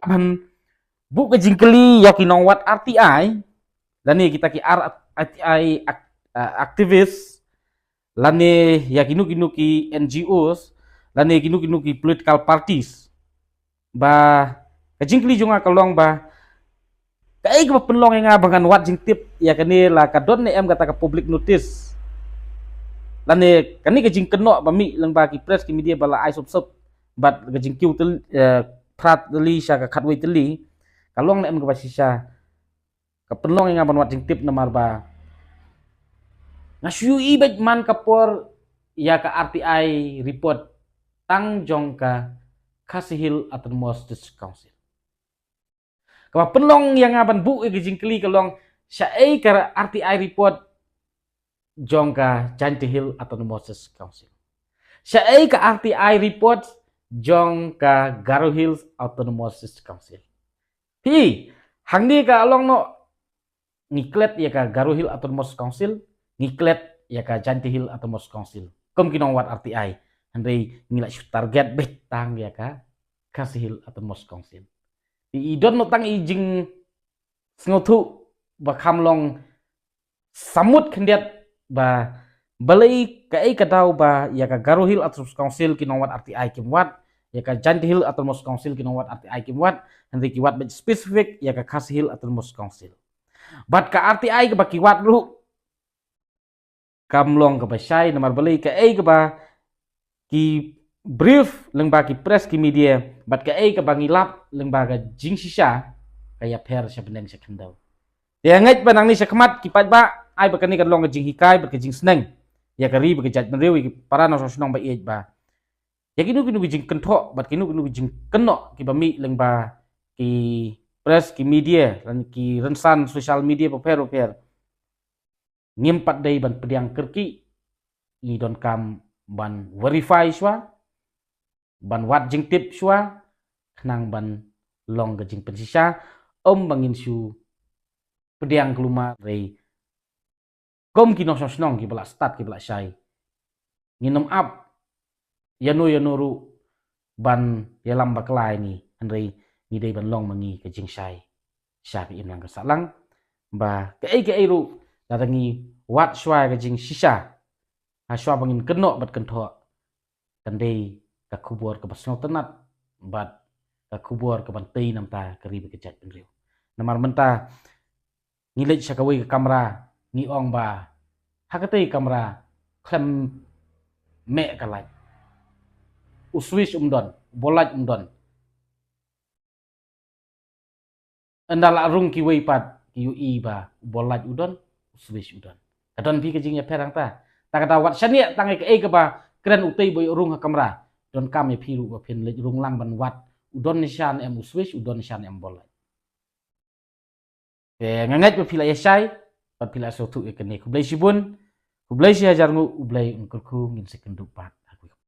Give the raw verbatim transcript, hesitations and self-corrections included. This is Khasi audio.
ban buh ka jingkylli ïa ki nongwad R T I, lane kita ki R-, R T I ac-, uh, activist, lane ïa kino kino ki N G Os, lane kino kino ki political parties. Ba ka jingkylli jong nga ka long ba kaei kaba pynlong ïa nga ba ngan wad jingtip ïa kane, la ka don ne em kata ka public notice, lane kane ka jingkynnoh ba mih lyngba ki press ki media ba la ai sop sop bad ka jingkiew tyl-, eh, phra tylli sha ka khatwei tylli, ka long ne em kaba shisha? Ka pynlong ïa nga ban wad jingtip namar ba nga shu ïohi beit man ka por ïa ka R T I report tang jong ka Khasi Hills Autonomous District Council. Kaba pynlong ïa nga ban buh ïa ka jingkylli ka long, shaei ka R T I report jong ka Jaintia Hills Autonomous District Council? Shaei ka R T I report jong ka Garo Hills Autonomous District Council? Phi, hangne ka long noh, ngi klet ïa ka Garo Hills Autonomous Council, ngi klet ïa ka Jaintia Hills Autonomous Council kum ki nongwad R T I, hynrei ngi la shu target beit tang ïa ka Khasi Hills Autonomous Council. I don noh tang i jingsngewthuh ba kham long samut khyndiat ba balei kaei ka daw ba ïa ka Garo Hills Autonomous Council ki nongwad R T I kim wad, ïa ka Jaintia Hills Autonomous Council ki nongwad R T I kim wad, hynrei ki wad beit specific ïa ka Khasi Hills Autonomous Council. Bad ka R T I kaba ki wad ruh kam long kaba shai, namar balei kaei kaba ki brief lyngba ki press ki media bad kaei kaba ngi lap lyngba ka jingshisha ka ïapher sha bneng sha khyndew. Te ngeit ba nangne sha khmat ki paidbah, ai ba kane ka long ka jinghikai bad ka jingsneng ïa ka ri bad ka jaitbynriew, ïa ki para nongshong shnong ba ïeit ba ïa kino kino ki jingkynthoh bad kino kino ki jingkynnoh kiba mih lyngba ki press ki media lane ki rynsan social media bapher bapher, ngim pat dei ban pdiang kyrkieh, ngi donkam ban verify shuwa, ban wad jingtip shuwa, khnang ban long ka jingpynshisha, ym ba ngin shu pdiang kulmar, hynrei kum ki nongshong shnong kiba la stad kiba la shai, ngin ym ap ïano ïano ruh ban ïalam bakla ïa ngi, hynrei ngi dei ban long ma ngi ka jingshai sha ka imlang ka sahlang, ba kaei kaei ruh lada ngi wad shuwa ka jingshisha, ha shuwa ba ngin kynnoh bad kynthoh, kan dei ka khubor kaba sngewtynnat bad ka khubor kaban tei na bynta ka ri bad ka jaitbynriew. Namar mynta ngi leit sha kawei ka kamra, ngi ong ba ha katei ka kamra khlem meh ka light, u switch um don, u bol light um don. Ynda la rung kiwei pat ki ïohi ba u bol light u don, u switch u don. Ka don phi ka jingïapher hangta? Ta kata wat shaniah tang ïa kaei kaba kren utei ba ïoh rung ha kamra, donkam ïa phi ruh ba phin leit rung lang ban wad u don ne sha ne em u switch, u don ne sha ne em u bol light. Te nga ngeit ba phi la ïa shai bad phi la sngewthuh ïa kane. Khublei shibun, khublei shihajar nguh, U Blei un kyrkhu, ngin sa ïakynduh pat.